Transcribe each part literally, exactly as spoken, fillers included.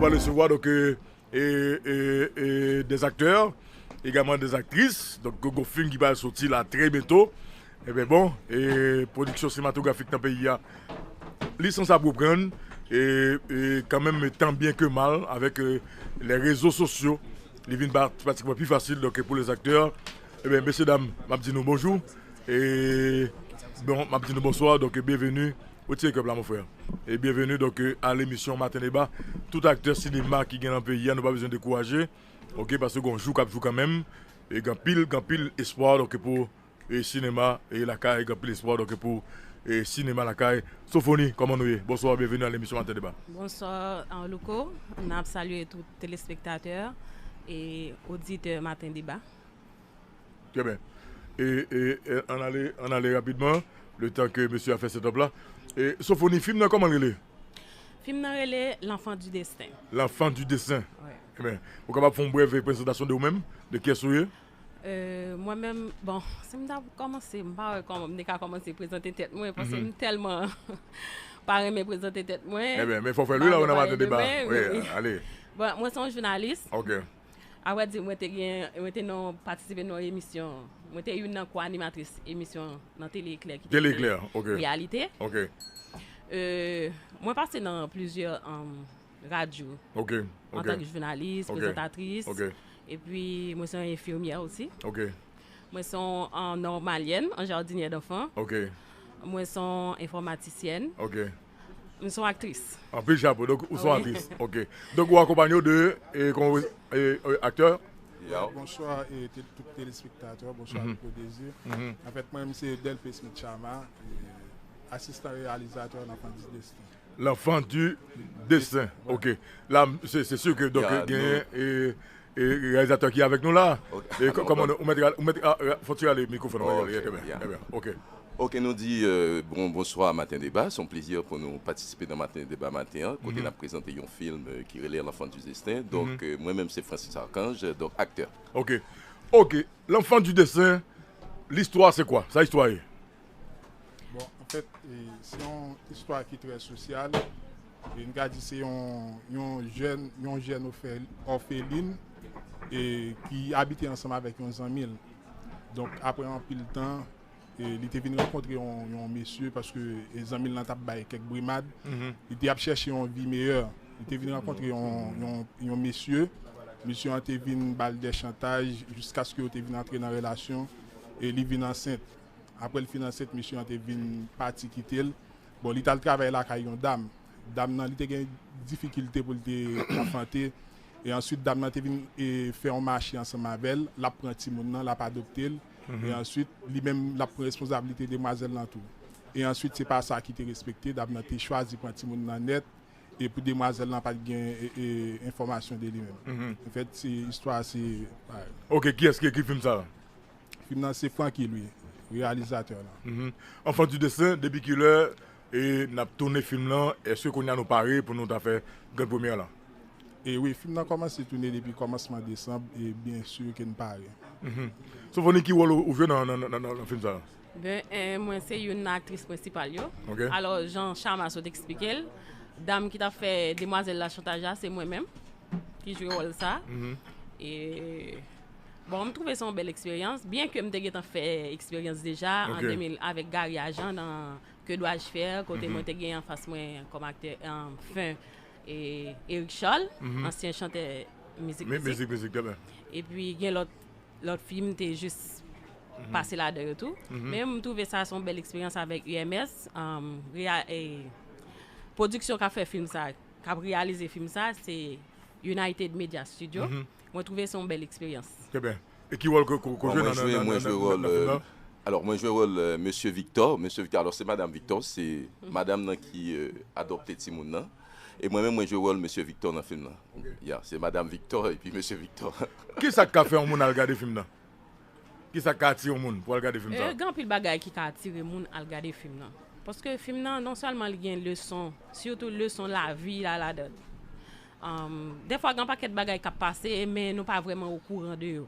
Pral resevwa, donk, e, e, e, e, des acteurs, également des actrices. Donk, gon fim ki pral soti la trè byento. Ebyen, bon, e, pwodiksyon sinematografik nan peyi a, li sanse ap reprann, e, e, kanmenm, tan byen ke mal, avèk, e, les réseaux sociaux, li vin pa, pratikman pi fasil, donk, pou les acteurs. Ebyen, mesye dam, m ap di nou bonjou. E, bon, m ap di nou bonswa, donk, byenveni. Retire kèb la, mon frè. E byenveni, donk, a lemisyon Maten Deba. Tout aktè sinema ki gen nan peyi a, nou pa bezwen dekouraje. Oke, paske gon jou k ap jou kanmenm. E gen anpil, gen anpil espwa, donk, pou, e, sinema, e, lakay, gen anpil espwa, donk, pou, e, sinema lakay. Sofoni, kòman nou ye? Bonswa, byenveni a lemisyon Maten Deba. Bonswa, Louko. N ap salye tout telespektatè e oditè Maten Deba. Trè byen. E, e, e, ann ale, ann ale rapidman, letan ke mesye a fè setap la. E, Sofoni, fim nan kòman l rele? Fim nan rele L'Enfant du Destin. L'Enfant du Destin. Wi. Ebyen, ou kapab fè yon brèv prezantasyon de ou menm, de kiyès ou ye? E, mwen menm, bon, si m ta kòmanse, m pa wè kòman m te ka kòmanse prezante tèt mwen, paske m tèlman pa renmen prezante tèt mwen. Ebyen, men fò w fè l, wi, la, ou nan Maten Deba. Wi, ale. Bon, mwen se yon jounalis. Oke. Avrèdi, mwen te gen, mwen te nan, patisipe nan yon emisyon. Mwen te youn nan ko-animatris emisyon nan Tele Eklè ki te Tele Eklè, oke. Reyalite. Oke. E, mwen pase nan plizyè, um, radyo. Oke, oke. Antanke jounalis, oke, prezantatris. Oke. Epi, mwen se yon enfimyè osi. Oke. Mwen se yon, an, nòmalyèn, an jardinyè danfan. Oke. Mwen se yon enfòmatisyèn. Oke. Mwen se yon aktris. Anpil chapo, donk ou se yon aktris. Oke. Donk ou akonpanye de, e, kòman, e, e, aktè? Bonswa, e, te, tout telespektatè, bonswa, Louko Désir. Anfèt, mwen, mwen se Delpé Smith Chama, e, asistan reyalizatè nan L'Enfant du Destin. L'Enfant du Destin, oke. La, se, se si ke, donk, genyen, e, e, reyalizatè ki avèk nou la. E kòman, ou mèt, ou mèt, a, a, fò ti rale mikwofòn nan, trè byen, trè byen, oke. Oke, nou di, e, bon, bonswa Maten Deba. Se yon plezi pou nou patisipe nan Maten Deba maten an, kote n ap prezante yon fim, e, ki rele L'Enfant du Destin. Donk, e, mwen menm se Francis Archange, donk aktè. Oke. Oke. L'Enfant du Destin, listwa se kwa? Sa istwa ye? Bon, anfèt, e, se yon istwa ki trè sosyal. E n ka di se yon, yon jèn, yon jèn ofè-, òfelin, e, ki abite ansanm avèk yon zanmi l. Donk, apre anpil tan, e, li te vin rankontre yon, yon mesye, paske, e, zanmi l lan t ap bay kèk brimad. Li te ap chèche yon vi meyè. Li te vin rankontre yon, yon, yon mesye. Mesye an te vin ba l de chantaj jiskaske yo te vin antre nan relasyon e li vin ansent. Apre l fin ansent, mesye an te vin pati kite l. Bon, li t al travay lakay yon dam. Dam nan, li te gen difikilte pou l te anfante. E answit, dam nan te vin, e, fè yon mache ansanm avè l. L ap pran timoun nan, l ap adopte l. E answit, li menm, l ap pran responsablite demwazèl lan tou. E answit, se pa sa ki te respekte. Dam nan te chwazi pran timoun nan nèt. E pou demwazèl lan pa t gen, e, e, enfòmasyon de li menm. Anfèt, se istwa, se, oke, kiyès ki ekri fim sa a? Fim nan se Francky Louis, reyalizatè lan. Enfant du Destin, depi kilè, e, n ap toune fim lan? Èske kounye a nou pare pou nou ta fè gran premyè lan? E wi, fim nan kòmanse toune depi kòmansman desanm, e byen si ke n pare. Sofoni, ki wòl ou, ou jwe nan, nan, nan, nan, nan fim sa a? Ben, e, mwen se youn nan aktris prensipal yo. Oke. Alò, jan Chama sot eksplike l, dam ki t ap fè demwazèl la chantaj la, se mwen menm ki jwe wòl sa. E, bon, m twouve se yon bèl eksperyans, byen ke m te gentan fè eksperyans deja an de mil avèk Gary Agent nan Que dois-je faire, kote mwen te gen anfas mwen kòm aktè, e, fen, e, Eric Charles, ansyen chantè mizik, mizik, mizik, trè byen. Epi gen lòt, lòt fi m te jis pase ladan yo tou. Men m twouve sa se yon bèl eksperyans avèk U M S, um, reya-, e, pwodiksyon k ap fè fim sa, k ap reyalize fim sa, se United Media Studio. Mwen twouve se yon bèl eksperyans. Trè byen. E ki wòl ke, ke, ke w jwe nan, nan, nan, nan, nan fim nan? Alò, mwen jwe wòl, e, Mesye Victor. Mesye Victor, alò, se Madanm Victor, se madanm nan ki, e, adopte timoun nan. E mwen menm, mwen jwe wòl Mesye Victor nan fim nan. Ya, se Madanm Victor epi Mesye Victor. Kisa k ka fè yon moun al gade fim nan? Kisa k ka atire yon moun pou al gade fim sa? E, gen anpil bagay ki ka atire moun al gade fim nan. Paske fim nan, non sèlman li gen leson, sitou leson lavi la ladan l. Um, dèfwa, gen pakèt bagay k ap pase, men nou pa vrèman okouran de yo.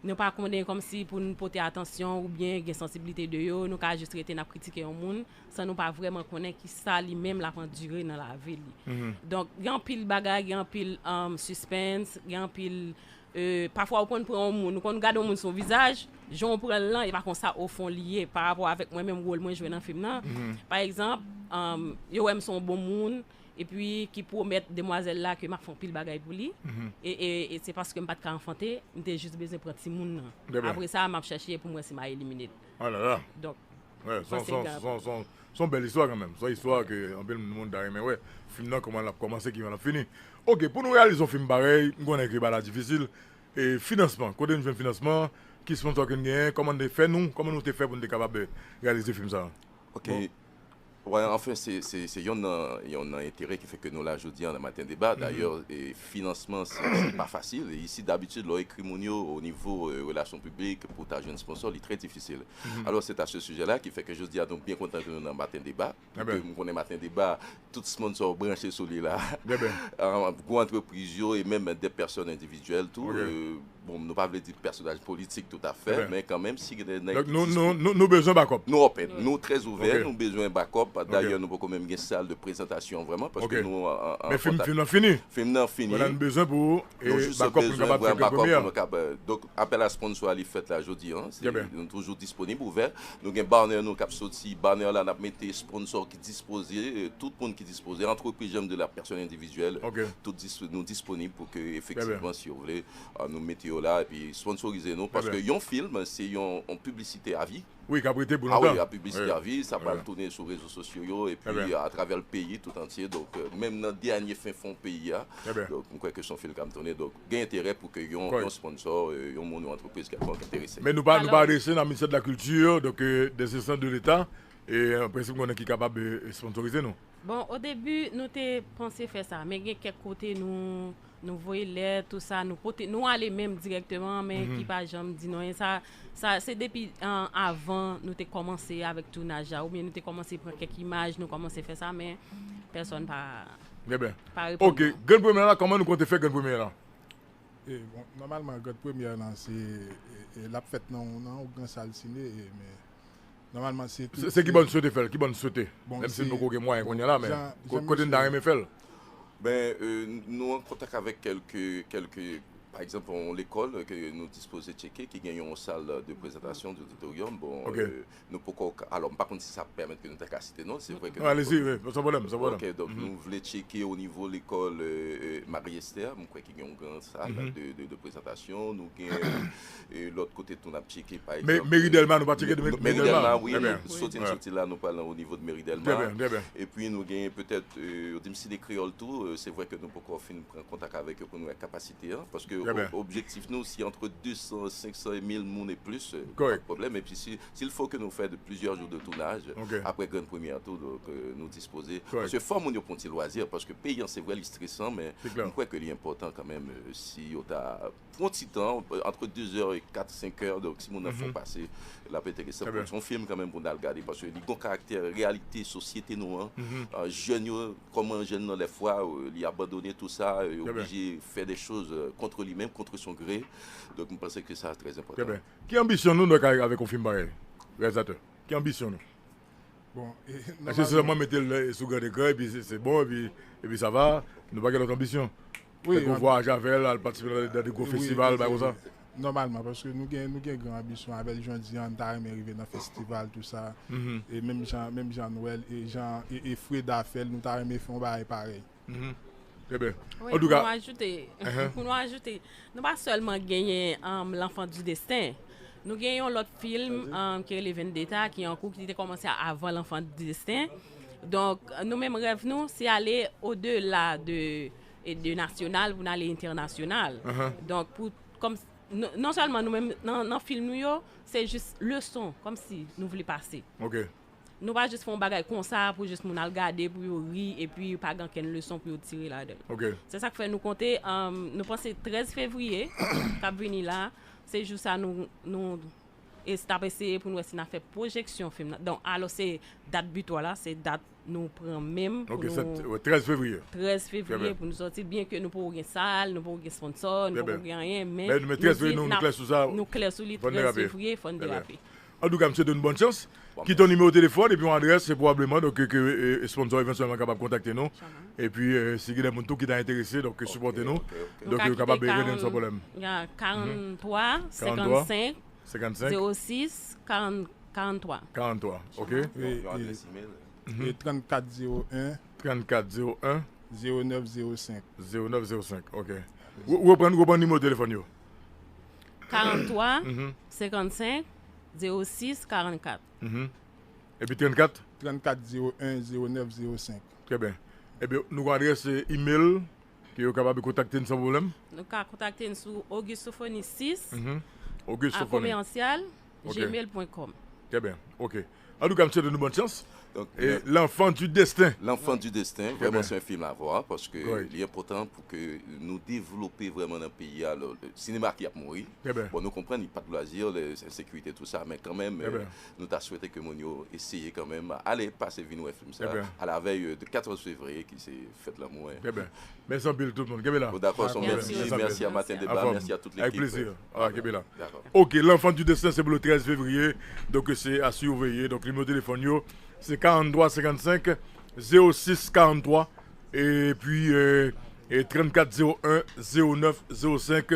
Nou pa konnen kòmsi pou n pote atansyon oubyen gen sansiblite de yo, nou ka jis rete n ap kritike yon moun, san nou pa vrèman konnen ki sa li menm l ap andire nan lavi li. Donk, gen anpil bagay, gen anpil um, suspense, gen anpil. Euh, pafwa, ou konn pran yon moun, ou konn gade yon moun sou vizaj, jan ou pran l lan, e pa konsa ofon li ye, pa rapò avèk mwen menm, wòl mwen jwe nan fim nan. Pa egzanp, um, yo wè m se yon bon moun, epi ki pwomèt demwazèl la ke m ap fè anpil bagay pou li. E, e, e se paske m pa t ka anfante, m te jis bezwen pran timoun nan. Apre sa, m ap chèche pou m wè si m a elimine l. Donk, Wè, se yon, se yon, se yon, se yon, se yon bèl istwa kanmenm. Se yon istwa ke anpil moun ta renmen wè. Fim nan, kòman l ap kòmanse, kijan l ap fini. Ok, pou nou reyalize yon fim parèy, m konnen ke bagay la difisil. E finansman, kote n jwenn finansman, ki sponsò ke n genyen, kòman n te fè nou, kòman nou te fè pou n te kapab eh, reyalize fim sa a? Ok. Bon. Wè, anfen, se, se, se yonn nan, yonn nan enterè ki fè ke nou la jodi an nan Maten Deba. Dayè, e, finansman, se, se pa fasil. E isi, dabitid, lè w ekri moun yo, o nivo, e, relasyon piblik, pou w ta jwenn sponsò, li trè difisil. Alò, se ta se sijè la ki fè ke jodi a, nou byen kontan ke nou nan Maten Deba. Paske m konnen Maten Deba, tout sponsò branche sou li la. Gwo antrepriz yo e menm de pèsòn endividyèl tou. Bon, nou pa vle di pèsonaj politik toutafè, men kanmenm si gen de nèg ki dispo. Nou bezwen bakòp. Nou open, nou trè ouvè, nou bezwen bakòp. Dayè, nou poko menm gen sal de prezantasyon vrèman, paske nou an kontak. Men fim nan fini. Fim nan fini. Vwala, nou bezwen pou Nou jis bezwen vwè bakòp pou nou kapab. Donk, apèl a sponsò a li fèt la jodi an. Nou toujou disponib, ouvè. Nou gen banner nou k ap soti. Banner la, n ap mete sponsò ki dispoze, tout moun ki dispoze, antrepriz, jan m di w la, pèsòn endividyèl, tout nou disponib pou ke efektivman, si yo vle, nou mete yo la epi sponsorize nou. Paske yon fim, se yon piblisite avi. Wi, k ap rete pou lontan. A wi, a piblisite avi, sa pral tounen sou rezo sosyo yo epi atravè l peyi tout antye. Donk, menm nan dènye fen fon peyi a, donk, m kwè ke se yon fim k ap tounen. Donk, gen enterè pou ke yon, yon sponsò, yon moun, yon antrepriz kèlkonk enterese. Men nou pa, nou pa adrese nan Ministè de la Kilti, donk, des instances de l'État, e an prensip, konnen ki kapab sponsorize nou. Bon, odebi, nou te panse fè sa, men gen kèk kote nou, nou voye lèt, tou sa, nou pote, nou ale menm dirèkteman, men ki pa janm di non. E sa, sa se depi an, avan nou te kòmanse avèk tounaj la, oubyen nou te kòmanse pran kèk imaj, nou kòmanse fè sa, men pèsòn pa, pa reponn. Ok, grann premyè la, kòman nou konte fè grann premyè la? E, bon, nòmalman, grann premyè lan, se, e, e, l ap fèt nan, nan yon gran sal sine, e, men, nòmalman, se tou. Se, se ki bò n swete fè l, ki bò n swete? Bon, menm si n poko gen mwayen kounye a la, men kote n ta renmen fè l? Ben, e, nou an kontak avèk kèlke, kèlke, pa egzanp, yon lekòl ke nou dispoze tcheke, ki gen yon sal de prezantasyon, de oditoryòm. Bon, e, Nou poko ka, alò, m pa konn si sa ap pèmèt ke nou ta ka site non, se vre ke nou. Alezi, wi, san pwoblèm, san pwoblèm. Ok, donk nou vle tcheke o nivo lekòl Marie Esther, m kwè ki gen yon gran sal de, de, de prezantasyon, nou gen lòt kote tou n ap tcheke, pa egzanp. Meri Dèlma, nou pa tcheke Meri Dèlma? Meri Dèlma, wi, soti n soti la, nou pral nan o nivo de Meri Dèlma. Trè byen, trè byen. Epi nou gen petèt, yo di m Sine Kreyòl tou, se vre ke nou poko fin pran kontak avèk yo pou n wè kapasite an, paske objektif nou, si antre de san, senk san e mil moun e plis, pa de pwoblèm. Epi si S'il faut que nou fè de plusieurs jours de tournage, apre grann premyè an tou, donk, nou dispoze. Paske fò moun yo pran ti lwazi, paske peyi an, se vre, li stresan, men m kwè ke li enpòtan kanmenm, si yo ta pran ti tan, antre de zè e kat, senk è, donk si moun nan fè yon pase, l ap enteresan pou se yon fim kanmenm pou n al gade, paske li gon karaktè reyalite sosyete nou an, jèn yo, kòman jèn nan lèfwa, li abandone tou sa, li oblije fè de choz kont li menm, kont son gre, donk m panse ke sa trè enpòtan. Ki anbisyon nou, nou ka avèk yon fim parèy? Reyalizatè, ki anbisyon nou? Bon, e, èske se sèlman mete l sou gran ekran epi se, se bon epi, epi sa va? Nou pa gen lòt anbisyon? Wi, fèk ou vwayaje avè l, al patisipe nan, nan de gwo festival, bagay konsa? Nòmalman, paske nou gen, nou gen gran anbisyon avè l, jan w di an, n ta renmen rive nan festival, tou sa. E menm jan, menm jan Nwèl, e jan, e, e Freda fè l, nou ta renmen fè yon bagay parèy. Trè byen. Wi, pou nou ajoute, pou nou ajoute, nou pa sèlman genyen L'Enfant du Destin, nou gen yon lòt fim ki rele Vendetta ki an kou, ki te kòmanse avan L'Enfant du Destin. Donk, nou menm rèv nou, se ale odela de, de nasyonal pou n ale entènasyonal. Donk, pou, kòm, non sèlman nou menm nan, nan fim nou yo, se jis leson, kòmsi nou vle pase. Nou pa jis fè yon bagay konsa pou jis moun al gade, pou yo ri, epi pa gen okenn leson pou yo tire ladan l. Se sa k fè nou konte, nou panse trèz fevriye k ap vini la, se jou sa nou, nou, e s t ap eseye pou n wè si n a fè pwojeksyon fim nan. Donk, alò, se dat bitwa la, se dat nou pran menm pou Ok, nou sept, ouais, treize février. trèz Trè fevriye byen. Pou nou sòti, byen ke nou poko gen sal, nou poko gen sponsò, nou Trè poko byen. gen anyen, men Men nou, men trèz févriye, nou, nou klè sou sa. Nou klè sou li, Fò n trèz derape. fevriye, fò n Trè byen. derape. Antouka, m swete nou bòn chans. Kite yon nimewo telefòn epi yon adrès, se pwobableman donk, ke, ke e, sponsò evantyèlman kapab kontakte nou. Epi, e, si gen de moun tou ki ta enterese, donk, sipòte nou. Nou Donk, ka yo kapab kite rele nou san pwoblèm. karant, karantwa, Karantwa. senkannsenk, Senkannsenk, zewo sis, karant, karantwa. karantwa, ok. Yon, yon adrès email. E trannkat zewo en, Trannkat zewo en, zewo nèf zewo senk. zewo nèf zewo senk, ok. Ou ou reprann, ou reprann nimewo telefòn yo. Karantwa, senkannsenk, zewo sis, karannkat. Mhm. Epi trannkat, Trannkat zewo en, zewo nèf zewo senk. Trè byen. Ebyen, nou gen adrès, e, email ke yo kapab kontakte n san pwoblèm. Nou ka kontakte n sou Auguste Sophonie sis, Mhm. Auguste a Sophonie. Komersiyal, Ok. gmail pwen kòm. Trè byen, ok. Antouka, m swete nou bòn chans. Donk, E L'Enfant du Destin. L'Enfant du Destin, Trè vrèman byen. Se yon fim a vwa paske Right. Li enpòtan pou ke nou devlope vrèman nan peyi a. Lè, lè, sinema ki ap mouri. Trè byen. Bon, nou konprann li pa t lwazi, lè, ensekirite, tou sa, men kanmenm, Trè byen. Nou ta swete ke moun yo eseye kanmenm ale pase vin wè fim sa Trè byen. A la vèy, e, de katòz fevriye ki se fèt lanmou. Trè byen. Mèsi anpil tout moun. Kenbe la. Bon, dakò, se yon Kenbe la. mèsi, Mèsi anpil. Mèsi a Maten An Deba, fòm. Mèsi a tout Avec lekip. plaisir. Ah, kenbe la. Dakò. Ok, L'Enfant du Destin, se pou le trèz fevriye. Donk, se a siveye. Donk, nimewo telefòn yo, se karanntrwa senkannsenk, zewo sis karanntrwa, epi, e, e trannkat zewo en, zewo nèf zewo senk.